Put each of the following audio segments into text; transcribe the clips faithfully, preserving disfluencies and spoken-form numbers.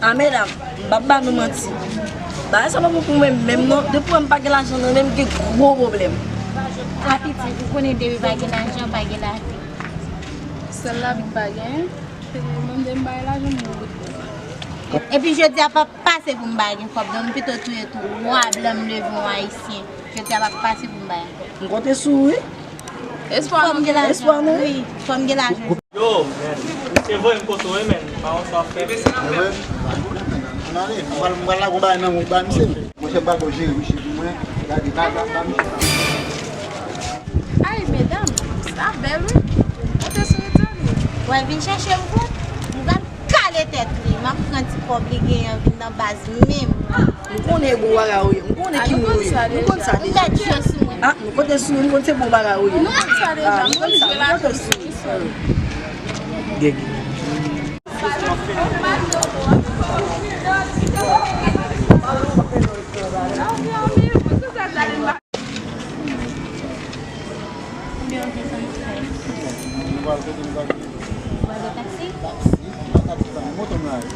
A medam, m p ap ba nou manti. Bagay sa pa bon pou mwen menm non. Depi w wè m pa gen lajan nan men m, gen gwo pwoblèm. A pitit, ou konnen depi pa gen lajan, pa gen lavi. Sèl lavi m pa genyen, se mande m bay lajan m nan. Epi jodi a p ap pase pou m pa gen kòb, donk m pito touye twa blan m leve yon ayisyen. Jodi a p ap pase pou m bay. M konte sou ou, wi. Espwa nou. Fò m gen lajan. Espwa nou. Wi, fò m gen lajan. Yo, men, se vre m konte w, men, pa yon sa fè. Mwen, mwen ale, mwen pral, mwen pral lage yon bagay nan men w ba misye. Monchè, m pral ba w jere misye pou mwen. Gade, ba, ba, ba misye sa. Ay, medam, sa bèl, wi. Konte sou ou, tande. Wè, vin chèche m pou m pral kale tèt li. M ap pran ti kòb li genyen an vin nan baz menm. M konnen e bon bagay ou ye. M konnen ki moun ou ye. M konn sa deja. M mèt jwe sou mwen. Ah, m konn se bon bagay ou ye. M konn sa deja. Ah, m konn sa. M konn sou ou. Gègè. Konbyen w bezwen sa? Nou pral kote nou pral kote? Ou pral pran taksi? Taksi? Pa taksi, pa moto m la ye.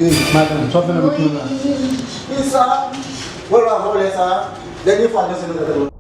Ey, madanm, sa w fè nan dosye la? Kisa? Vòlè, vòlè sa. Dènye fwa, dosye nou trete.